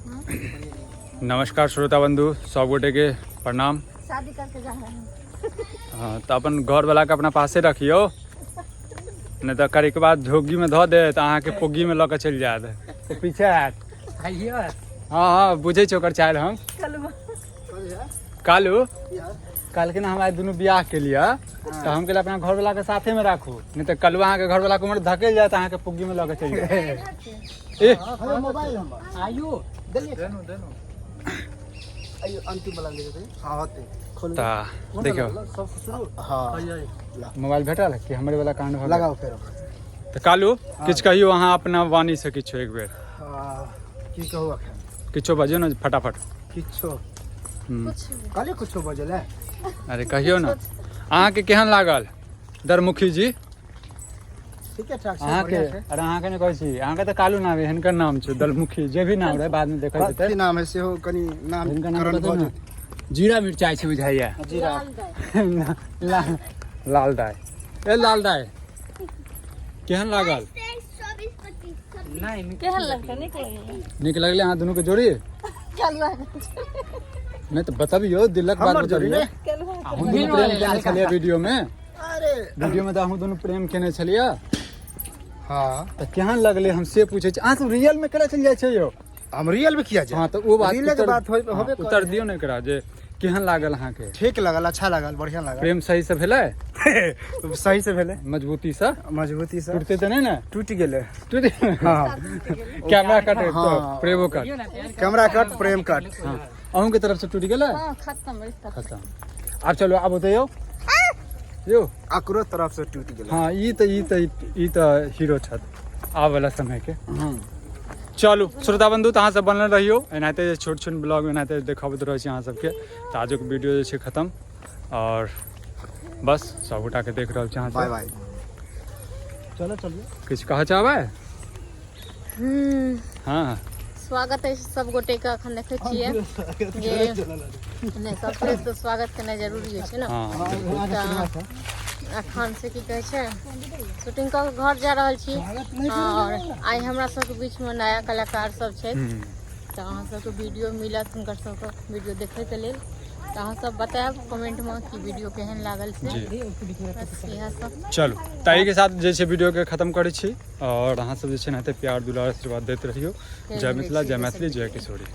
नमस्कार श्रोता बंधु, सब गोटे के प्रणाम। शादी करके जा रहे हैं। हाँ, तऽ अपन घरवलाके अपना पासे रखियौ, नहि तऽ करीक बाद झोग्गीमे धऽ देत, अहाँके पोग्गीमे लऽ कऽ चलि जायत, तऽ पीछे हैत। हँ हँ, बुझै छी ओकर चालि हम। कालू कहलखिन हम आइ दुनू बियाह के लिए, तऽ हम कहलियै अपना घरवलाके साथेमे राखू, नहि तऽ कलुआ अहाँके घरवलाके उम्हर धकेल जायत, अहाँके पुग्गीमे लऽ कऽ चलि जायत। ए मोबाइल नंबर आयु आइयो अंतिम वाला ले जेतै। हाँ, होतै। तऽ देखियौ। सबसे शुरू। हाँ। मोबाइल भेटल कि हमरे वाला कांड भऽ गेल? लगाओ फेर। तऽ कालू, किछु कहियौ अहाँ अपना वाणी से किछु एक बेर। हाँ, की कहू अखन? किछो बजियौ ने फटाफट। किछो? हम्म। कहली कुछो बजल है। अरे कहियौ ने, अहाँके केहन लागल दरमुखी जी? ठीके ठाक छै। अहाँके बढ़िया छै। अरे अहाँके नहि कहै छी, अहाँके तऽ कालू नाम है, हिनकर नाम छै दलमुखी, जे भी नाम रहै बादमे देखल जेतै। कथी नाम है सेहो कनि नाम हिनकर नाम करण कथी भऽ ने? जेतै। जीरा मिरचाइ छै बुझाइया। जीरा। लाल लाल दाइ, ए लाल दाइ, केहन लागल? केहन लगतै? नीक लगलै। नीक लगलै अहाँ दुनूके जोड़ी? कलुआ। नहि तऽ बतबियौ, दिलक बात। हमर जोड़ी? बतबियौ। ने। कलुआ। अहूँ दुनू प्रेम केने छलियै वीडियो में? अरे। वीडियो में तऽ अहूँ दुनू प्रेम केने छलियै। हाँ। तऽ केहन लगलै हम से पूछै छी, अहाँ सब रियल में केना चलि जाइ छै यौ? हम रियल में किया जाए? हाँ, तऽ ओ बात रियल के बात होबे हाँ, करे। उत्तर दियौ ने एकरा जे केहन लागल अहाँके? ठीक लागल, अच्छा लागल, बढ़िया लागल। प्रेम सही से भेलै? सही से भेलै। मजबूती से? मजबूती से। टूटते तऽ नहि ने? टूटि गेलै। टूटि हाँ। कैमरा कट। हाँ। प्रेमो कट। कैमरा कट, प्रेम कट। हाँ, अहूँके तरफ से टूटि गेलै? हाँ, खत्म रिश्ता। खतम। आब चलू, आब ओतै यौ यौ। अकरो तरफ से टूटि गेलै। हाँ, ई तऽ हीरो छथि आब वाला समय के। चलू श्रोता बंधु, तऽ अहाँ सब बनल रहियौ, एनाहिते जे छोट छोट ब्लॉग एनाहिते देखाबैत रहै छी अहाँ सबके। तऽ आजुक वीडियो जे छै खतम, आओर बस सबगोटाके देख रहल छी अहाँ बाय सब। बाय, चलो चलिए। किछु कहऽ चाहबै? हाँ। स्वागत अछि सब गोटे के। अखन देखै छियै जे नहि, सबसे तऽ स्वागत केनाइ जरूरी होइ छै ने। हाँ। तऽ अखन से की कहै छै, शूटिंग कऽ के घर जा रहल छी आओर आइ हमरा सबके बीचमे नया कलाकार सब छै। तऽ अहाँ सबके वीडियो मिलत हुनकर सबके वीडियो देखैके लेल। तऽ अहाँ सब बतायब कमेंटमे कि वीडियो केहन लागल से। बस इएह सब। चलू, तऽ एहिके साथ जे छै वीडियोके खतम करै छी आओर अहाँ सब जे छै एनाहिते प्यार दुलार आशीर्वाद दैत रहियौ। जय मिथिला, जय मैथिली, जय किशोरी।